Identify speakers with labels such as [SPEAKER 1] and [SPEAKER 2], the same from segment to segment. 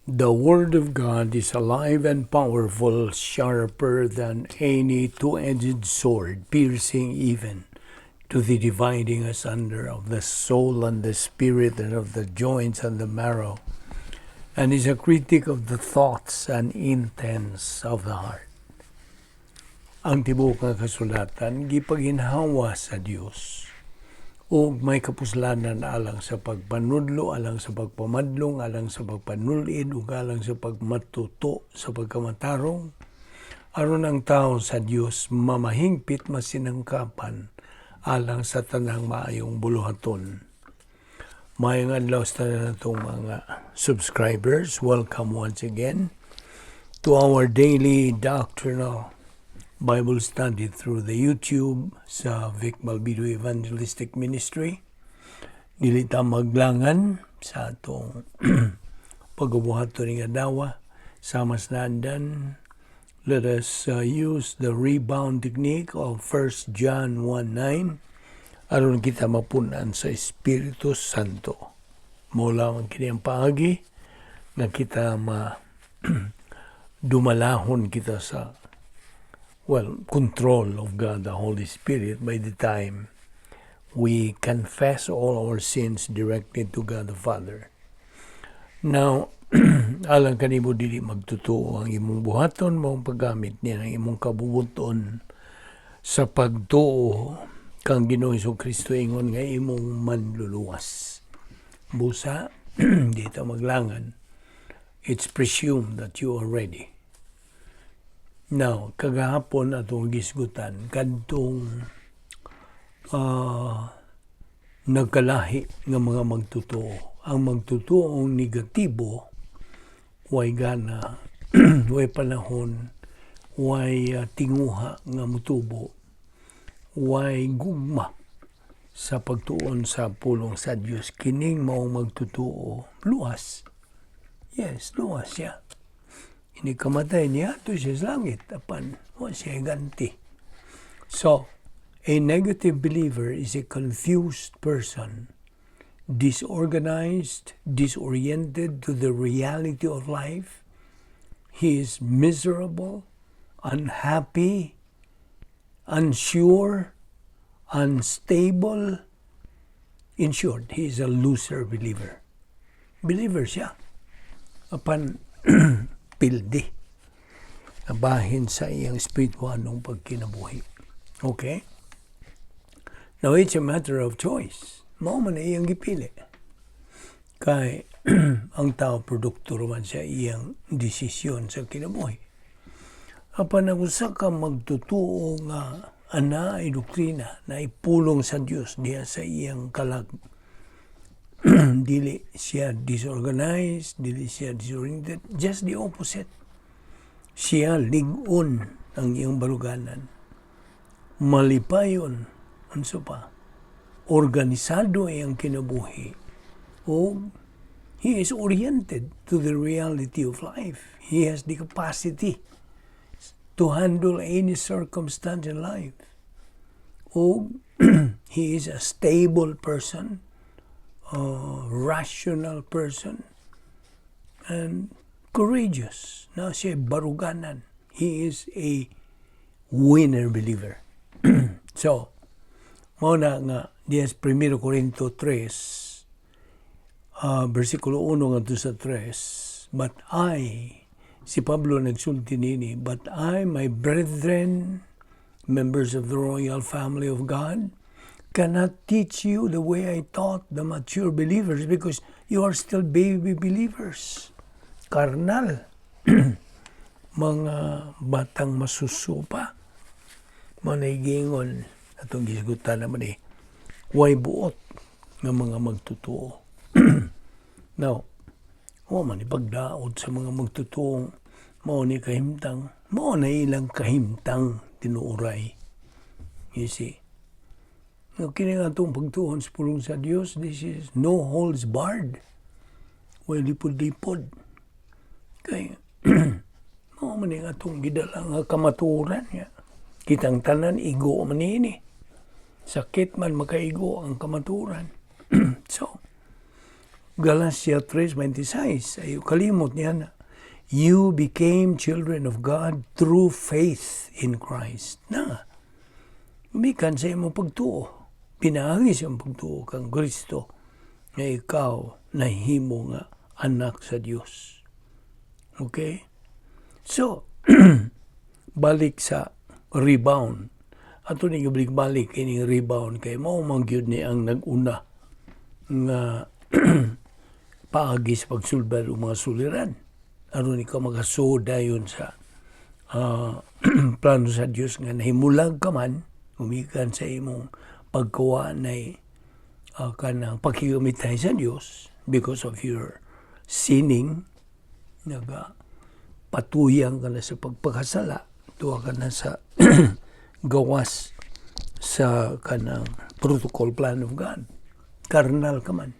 [SPEAKER 1] The Word of God is alive and powerful, sharper than any two-edged sword, piercing even to the dividing asunder of the soul and the spirit and of the joints and the marrow, and is a critic of the thoughts and intents of the heart. Ang tibuok nga kasulatan gipaginhawa sa Dios ug may kapuslanan alang sa pagpanudlo, alang sa pagpamadlong, alang sa pagpanulid, ug alang sa pagmatuto sa pagkamatarong, aron ang tao sa Dios mamahingpit, masinangkapan alang sa tanang maayong buluhaton. Maayong adlaw sa tanan natong mga subscribers. Welcome once again to our daily doctrinal Bible study through the YouTube sa Vic Malbido Evangelistic Ministry. Dili ta maglangan sa atong pagabuhaton ning adlaw. Sama sa naandan, let us use the rebound technique of 1 John 1:9 aron kita mapunan sa Espiritu Santo. Mao lamang kini ang paagi nga kita ma dumalahon kita sa, well, control of God the Holy Spirit by the time we confess all our sins directly to God the Father. Now, alang kanimo dili magtotoo ang imong buhaton, mao paggamit niya ng imong kabubuton sa pagtuo kang Ginoong Kristo ingon nga imong manluluwas. Busa, di ta maglangan. It's presumed that you are ready. Now, kagahapon atong gisgutan kadtong nagkalahi nga mga magtotoo. Ang magtotoong negatibo, way gana, way panahon, way tinguha nga mutubo, way gugma sa pagtuon sa pulong sa Dios. Kining maong magtotoo, luwas. Yes, luwas siya. Inig kamatay niya, to siya sa langit, apan wa siya ganti. So, a negative believer is a confused person, disorganized, disoriented to the reality of life. He is miserable, unhappy, unsure, unstable. In short, he is a loser believer. Believer siya. Apan pildi. Nabahin sa iyang espirituanong pagkinabuhi. Okay? Now, it's a matter of choice. Mao man na iyang gipili. Kay ang tao, produkto man sa iyang desisyon sa kinabuhi. Apan ang usa ka magtotoo nga ana ay doktrina na ipulong sa Dios diha sa iyang kalag, dili siya disorganized, dili siya disoriented, just the opposite. Siya, lig-on ang iyang baruganan. Malipayon, unsa pa, organisado iyang kinabuhi. O he is oriented to the reality of life. He has the capacity to handle any circumstance in life. O he is a stable person, a rational person, and courageous. Na siya baruganan. He is a winner believer. So, mao na nga diya sa 1 Corinto 3, versikulo 1 ngadto sa 3, but I, si Pablo nagsulti nini, "But I, my brethren, members of the royal family of God, cannot teach you the way I taught the mature believers because you are still baby believers." Karnal. Mga batang masusupa. Manaygingon atong gisgutan naman eh. Way buot nga mga magtotoo. Now, wa man ipagdaot sa mga magtotoong mao ni kahimtang, mao na ilang kahimtang tinuoray. You see? Nga kini nga atong pagtuon sa pulong sa Dios, this is no holds barred. Way lipod-lipod. Kay mao man ni atong gidala nga kamatuoran nga. Kitang tanan igo man ini. Sakit man makaigo ang kamatuoran. So, Galatia 3:26, ay kalimot niya na, "You became children of God through faith in Christ." Na, gumikan sa imong pagtuo. Pinaagi sa imong pagtuo kang Kristo nga ikaw nahimo nga anak sa Dios. Okay? So, balik sa rebound. Ato ni balik kining rebound kay mao man gyud ni ang nag-una nga paagi sa pagsulbad og mga suliran aron ikaw makasuod dayon sa plano sa Dios nga nahimulag ka man gumikan sa imong pagkuha na kanang pakigamitay sa Dios because of your sinning. Naga patuyang ka na sa pagpakasala, tuwa ka na sa gawas sa kanang protocol plan of God. Karnal ka man.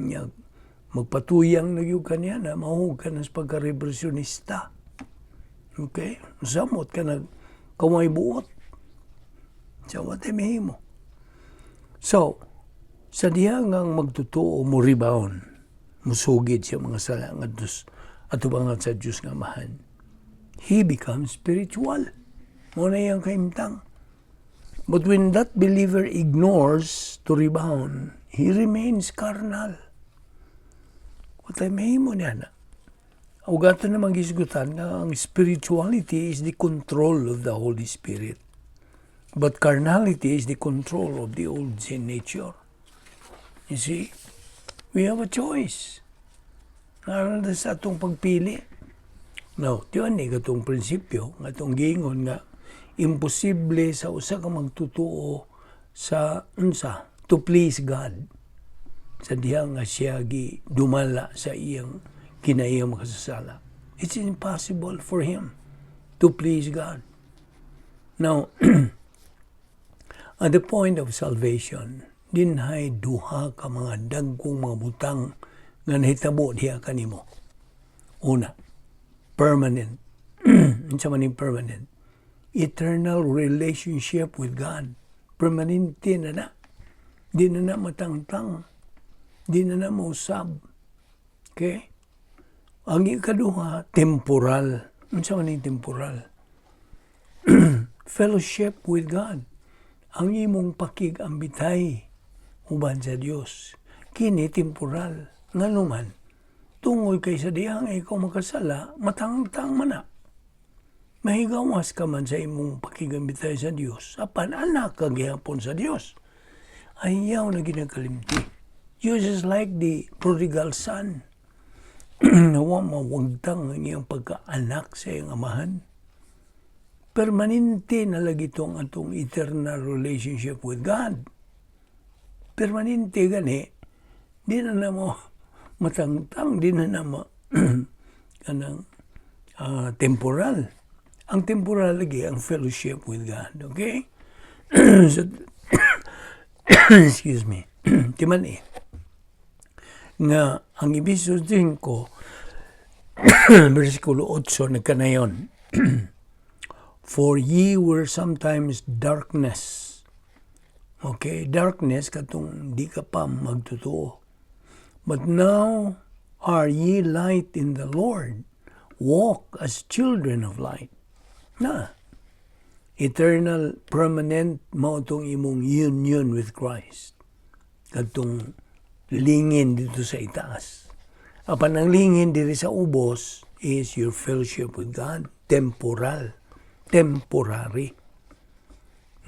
[SPEAKER 1] Nya, magpatuyang na gyud kaniya na mahug ka na sa pagka-reversionista. Okay? Samot ka nag kamay buot. Sa watay mahimo. So, sa diha nga ang magtotoo mo rebound, musugid siya mga sala nga Diyos, atubangan sa Diyos nga Amahan, he becomes spiritual. Mao na iyang kahimtang. But when that believer ignores to rebound, he remains carnal. Watay mahimo niya na. Ug ato namang gisgutan nga ang spirituality is the control of the Holy Spirit. But carnality is the control of the old sin nature. You see, we have a choice. Naroon na sa atong pagpili. Now, tiyan ni katong prinsipyo, nga atong giingon nga imposible sa usa ka magtutuo sa unsa to please God sa diha nga siya gi dumala sa iyang kinaiyang makasasala. It's impossible for him to please God. Now, at the point of salvation, dinhay duha ka mga dagkong mga butang nga nahitabo diha kanimo. Una, permanent. Unsa man yung permanent? Eternal relationship with God. Permanente na na. Di na na matangtang. Di na na mausab. Okay? Ang ikaduha, temporal. Unsa man yung temporal? Fellowship with God. Ang imong pakig-ambitay uban sa Dios. Kini temporal. Ngano man, tungod kay sa dihang ikaw makasala, matangtang man na. Mahigawas ka man sa imong pakigambitay sa Dios, apan anak ka gihapon sa Dios. Ayaw na ginakalimti. You just like the prodigal son. Nawa mawagtang ang iyang pagkaanak sa iyang amahan. Permanente na lagi itong atong eternal relationship with God. Permanente gani, di na na mo matangtang, di na na mo kanang temporal. Ang temporal lagi ang fellowship with God. Okay? So, excuse me. Timan eh. Nga ang Epeso 5 versikulo 8 nagkanayon. "For ye were sometimes darkness." Okay, darkness katong di ka pa magtotoo. "But now are ye light in the Lord. Walk as children of light." Na, eternal, permanent mao tong imong union with Christ. Kadtong lingin dito sa itaas. Apan ang lingin diri sa ubos is your fellowship with God. Temporal. Temporary.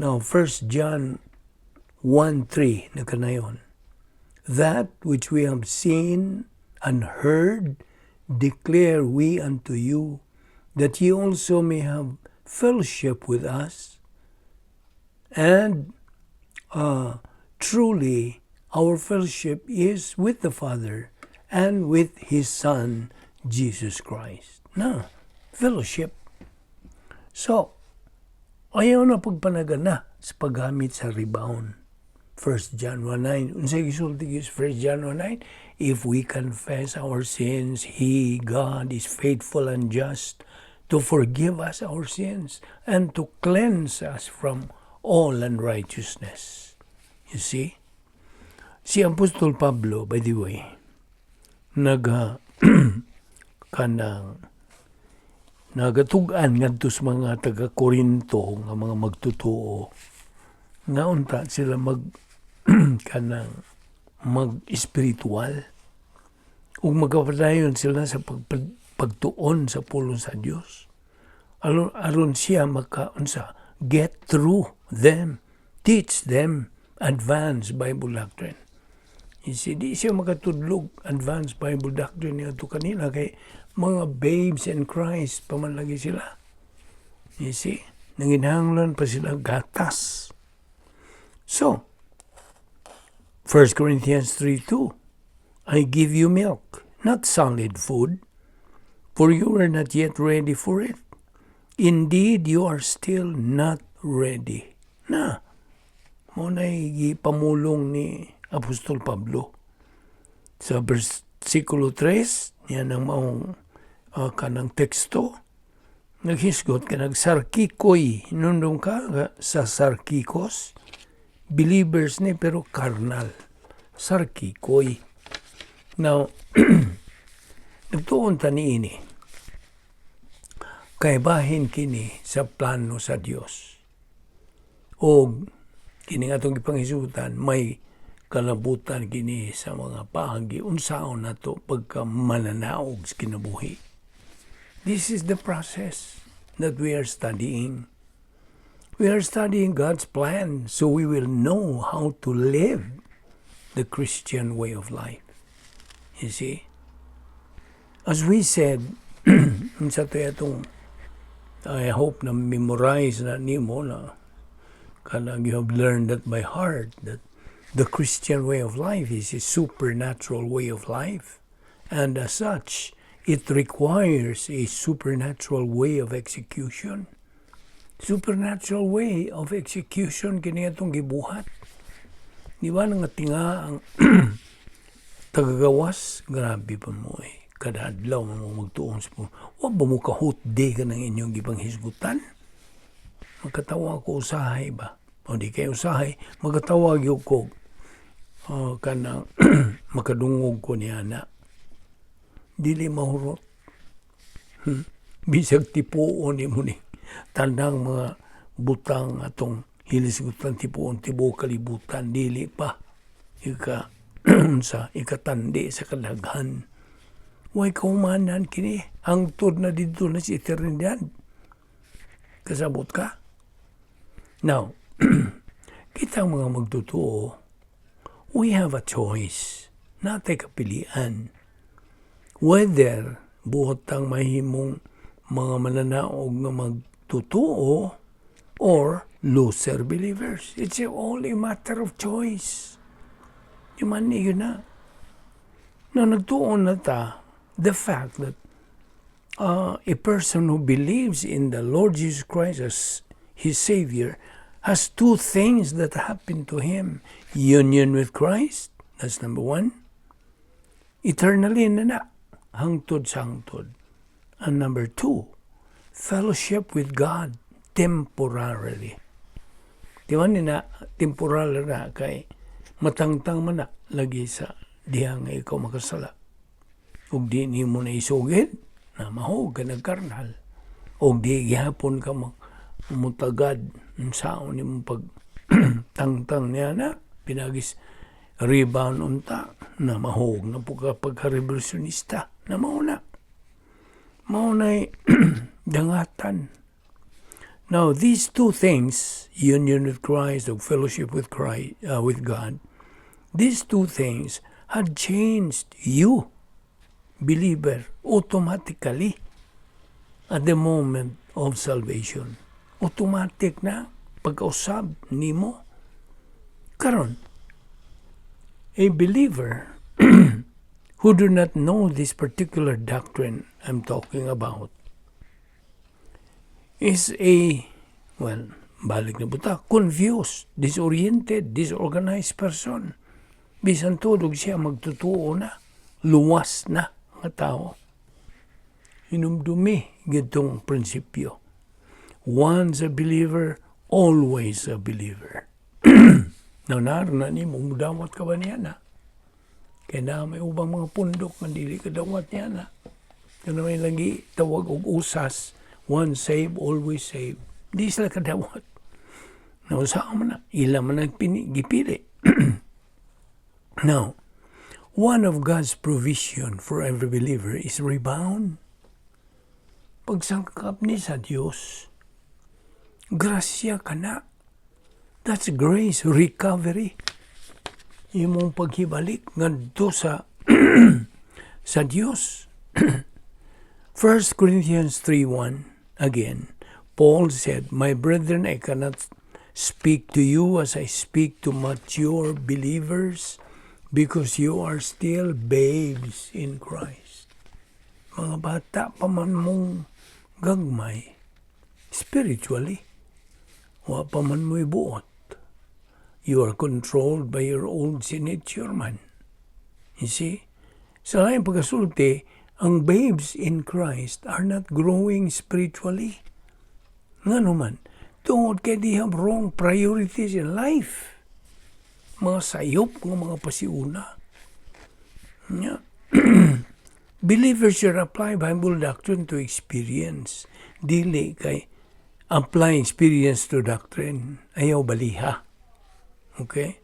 [SPEAKER 1] Now, 1 John 1:3 nakanayon. "That which we have seen and heard declare we unto you, that ye also may have fellowship with us. And truly, our fellowship is with the Father and with His Son, Jesus Christ." Na, fellowship. So, ayaw na pagpanagana sa paggamit sa rebound. 1 John 1:9. Unsay gisulti is 1 John 1:9? "If we confess our sins, He, God, is faithful and just to forgive us our sins and to cleanse us from all unrighteousness." You see? Si Apostol Pablo, by the way, Naga kanang nagatug-an ngadto sa mga taga Korinto nga mga magtotoo nga unta sila mag kanang mag-espiritual ug magapadayon sila sa pagtuon sa pulong sa Dios aron siya maka unsa, get through them, teach them advanced Bible doctrine. You see, di siya makatudlog advanced Bible doctrine niadto kanila kay mga babes in Christ pa man lagi sila. You see, nanginahanglan pa sila gatas. So, 1 Corinthians 3:2, "I give you milk, not solid food, for you are not yet ready for it. Indeed, you are still not ready." Na, mao na gipamulong ni Apostol Pablo. Sa versikulo 3, yan ang maong kanang teksto, naghisgot ka nagsarkikoy, nundong ka sa sarkikos, believers ni pero carnal, sarkikoy. Now, nagtuon ta niini, kay bahin kini sa plano sa Dios. O kini nga atong gipanghisgutan, may kalabutan kini sa mga paagi unsaon nato pagka mananaog sa kinabuhi. This is the process that we are studying. We are studying God's plan so we will know how to live the Christian way of life. You see? As we said, sa to atong, I hope na memorize na nimo na kanang you have learned that by heart, that the Christian way of life is a supernatural way of life. And as such, it requires a supernatural way of execution. Supernatural way of execution kini atong gibuhat. Di ba nga tinga ang tagagawas? Grabe pa mo eh. Kada adlaw mo magtuon sa mo. Wa ba mo kahutdi ka ng inyong gipanghisgutan? Magkatawa ko usahay ba? O di kay usahay, magkatawa gyud ko kanang makadungog ko niya na dili mahurot. Bisag tipuon nimo ni tanang mga butang atong hilisgutan, tipuon tibuok kalibutan, dili pa ika sa ikatandi sa kadaghan. Way kahumanan kini hangtod na didto na sa eternidad. Kasabot ka? Now, kitang mga magtotoo, we have a choice. Natay kapilian. Whether buot tang mahimong mga mananaog nga magtotoo or loser believers. It's a only matter of choice. Di man yun na. Na nagtuon na ta, the fact that a person who believes in the Lord Jesus Christ as his Savior has two things that happen to him. Union with Christ, that's number one. Eternally na na, hangtod sa hangtod. And number two, fellowship with God temporarily. Di ba ni na, temporal na kay matangtang man na lagi sa diha nga ikaw makasala. Ug di nimo na isugid, na mahog ka nagkarnal. Ug di gihapon ka mutagad unsaon nimo pag tangtang niya na pinagis rebound unta na mahog na po ka pagka-revolutionista na mao na. Mao na'y dangatan. Now, these two things, union with Christ or fellowship with Christ, with God, these two things had changed you, believer, automatically at the moment of salvation. Automatic na pagkausab nimo. Karon, a believer who do not know this particular doctrine I'm talking about is a, well, balik na buta, confused, disoriented, disorganized person. Bisan tudog siya magtotoo na, luwas na nga tao. Hinumdumi gitong prinsipyo. Once a believer, always a believer. Now, naroon na ni mo, mudawat ka ba niya na? Kay naa may ubang mga pundok nga dili kadawat niya na. Kana may lagi tawag og usas, once saved, always saved. Di sila kadawat. Nausa man na, ila man ang gipili. Now, one of God's provision for every believer is rebound. Pagsangkap ni sa Dios, grasya ka na. That's grace recovery. Imong paghibalik ngadto sa Dios. 1 Corinthians 3:1 again, Paul said, "My brethren, I cannot speak to you as I speak to mature believers because you are still babes in Christ." Mga bata pa man mong gagmay, spiritually, wa pa man mo'y buot. You are controlled by your old sin nature man. You see? Sa laing pagkasulti, ang babes in Christ are not growing spiritually. Ngano man, tungod kay they have wrong priorities in life. Mga sayop nga mga pasiuna. Yeah. Believers should apply Bible doctrine to experience. Dili kay apply experience to doctrine. Ayaw baliha. Okay?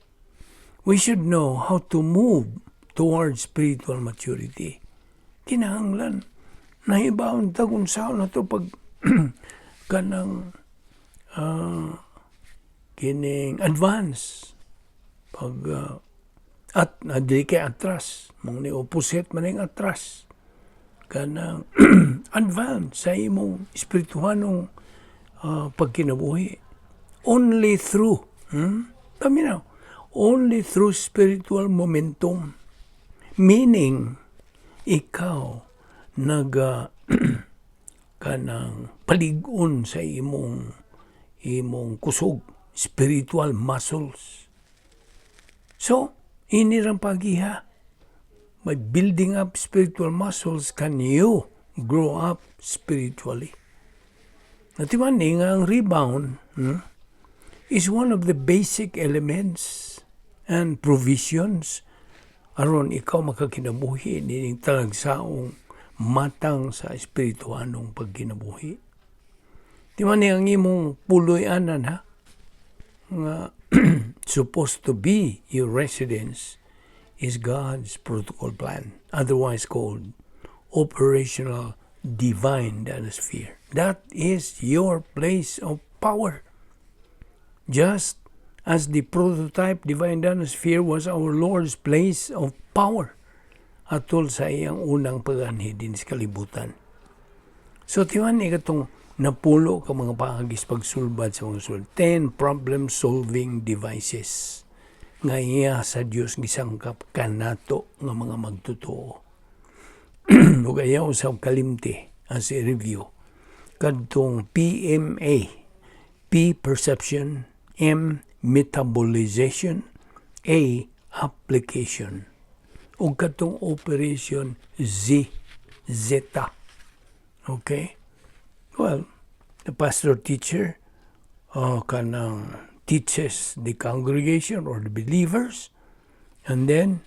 [SPEAKER 1] We should know how to move towards spiritual maturity. Kinahanglan nahibaon ta kung saan na to pag kanang kining advance pag at dili kay atras mong ni opposite man ning atras, kanang advance sa imong espirituhanong pagkinabuhi. Only through Paminaw, only through spiritual momentum, meaning ikaw naga kanang palig-on sa imong kusog, spiritual muscles. So ini rang pagiha, by building up spiritual muscles can you grow up spiritually. Natiman ni nga ang rebound is one of the basic elements and provisions aron ikaw makakinabuhi nining talagsaong matang sa espirituhanong pagkinabuhi. Di man ni ang imong puloy-anan ha, nga supposed to be your residence is God's protocol plan, otherwise called operational divine sphere. That is your place of power. Just as the prototype divine sphere was our Lord's place of power atol sa iyang unang paganhi din sa kalibutan. So timan ni katong napulo ka mga paagis pagsulbad sa mga sul. 10 problem solving devices nga iya sa Dios gisangkap kanato nga mga magtotoo. Ug ayaw sa kalimti as a review kadtong PMA: P, perception, M, metabolization, A, application, ug katong operation Z, Zeta. Okay? Well, the pastor teacher kanang teaches the congregation or the believers, and then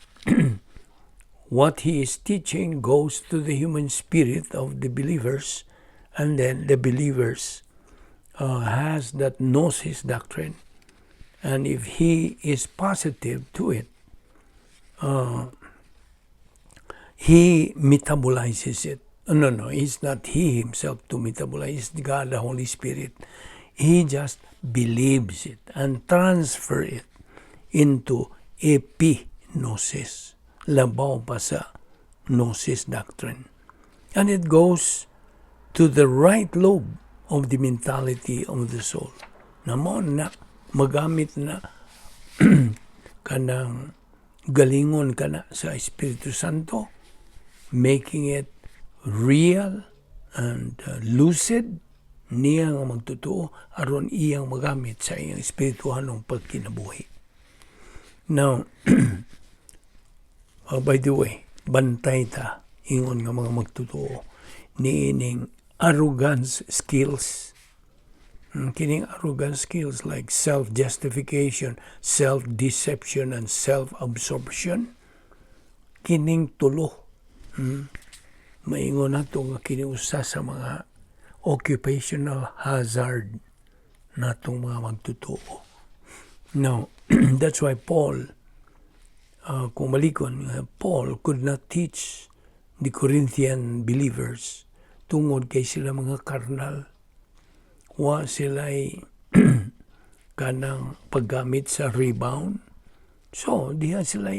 [SPEAKER 1] what he is teaching goes to the human spirit of the believers, and then the believers has that gnosis doctrine, and if he is positive to it, he metabolizes it. No, it's not he himself to metabolize. It's God, the Holy Spirit. He just believes it and transfer it into epignosis. Labaw pa sa gnosis doctrine. And it goes to the right lobe of the mentality of the soul. Na mo na magamit na kanang galingon kana sa Espiritu Santo, making it real and lucid niya nga magtotoo aron iyang magamit sa iyang espirituhanong pagkinabuhi. Now, by the way, bantay ta ingon nga mga magtotoo niining arrogance skills. Kining arrogance skills like self-justification, self-deception, and self-absorption. Kining tulo. Maingon nato nga kini usa sa mga occupational hazard natong mga magtotoo. Now, that's why Paul, kung malikon, Paul could not teach the Corinthian believers tungod kay sila mga karnal. Wa sila kanang paggamit sa rebound. So, diha sila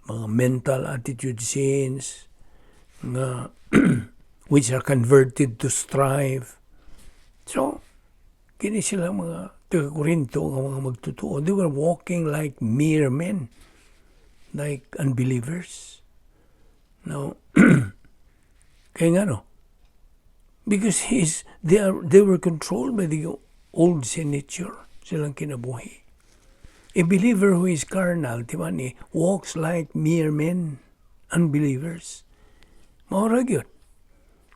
[SPEAKER 1] mga mental attitude sins nga which are converted to strife. So, kini sila mga taga Korinto nga mga magtotoo. They were walking like mere men, like unbelievers. Now, kaya nga no, because they were controlled by the old sin nature, silang kinabuhi. A believer who is carnal, di ba ni, walks like mere men, unbelievers. Mao ra gyud.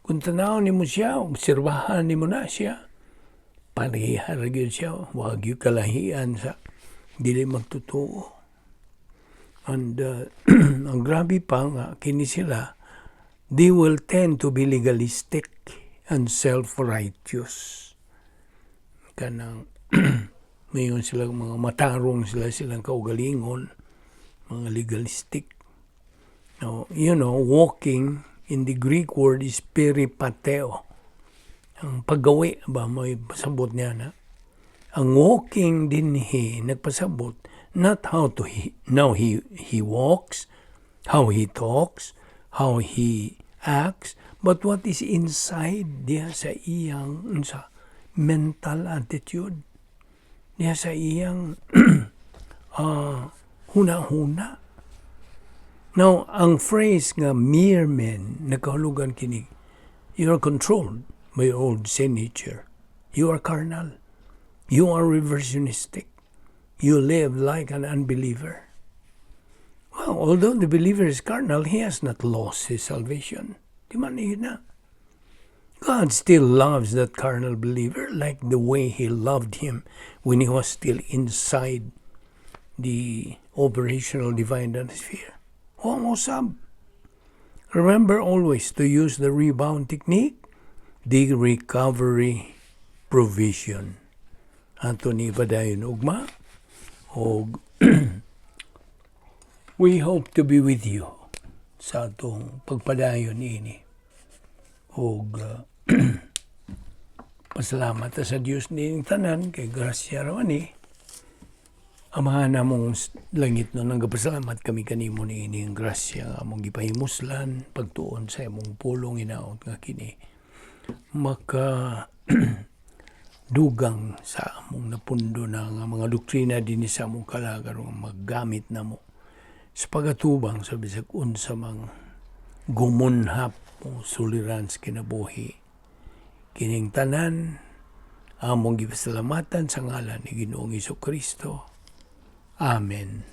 [SPEAKER 1] Kung tanaw nimo siya, obserbahan nimo na siya, pareha ra gyud siya, wa gyud kalahian sa dili magtotoo. And ang grabe pa nga, kini sila, they will tend to be legalistic and self-righteous. Kanang mayon sila mga matarong sila silang kaugalingon, mga legalistic. Now, walking in the Greek word is peripateo. Ang paggawi ba, may pasabot niya na. Ang walking dinhi, nagpasabot, not how to he, now he walks, how he talks, how he acts, but what is inside diha sa iyang unsa mental attitude, diha sa iyang huna-huna. Now, ang phrase nga "mere men" nakahulugan kini, you are controlled by your old sin nature. You are carnal. You are reversionistic. You live like an unbeliever. Well, although the believer is carnal, he has not lost his salvation. Di man na. God still loves that carnal believer like the way he loved him when he was still inside the operational divine sphere. Wa mosab. Remember always to use the rebound technique, the recovery provision. Ato ni padayon ugma og we hope to be with you sa atong pagpadayon ini. Og pasalamat ta sa Dios nining tanan kay grasya ra man ni. Amahan namong langit no, nagapasalamat kami kanimo niini ang grasya nga among gipahimuslan pagtuon sa imong pulong, hinaot nga kini maka dugang sa among napundo na nga mga doktrina dinhi sa among kalag aron maggamit namo sa pagatubang sa bisag unsa mang gumunhap o suliran sa kinabuhi. Kining tanan among gipasalamatan sa ngalan ni Ginoong Kristo. Amen.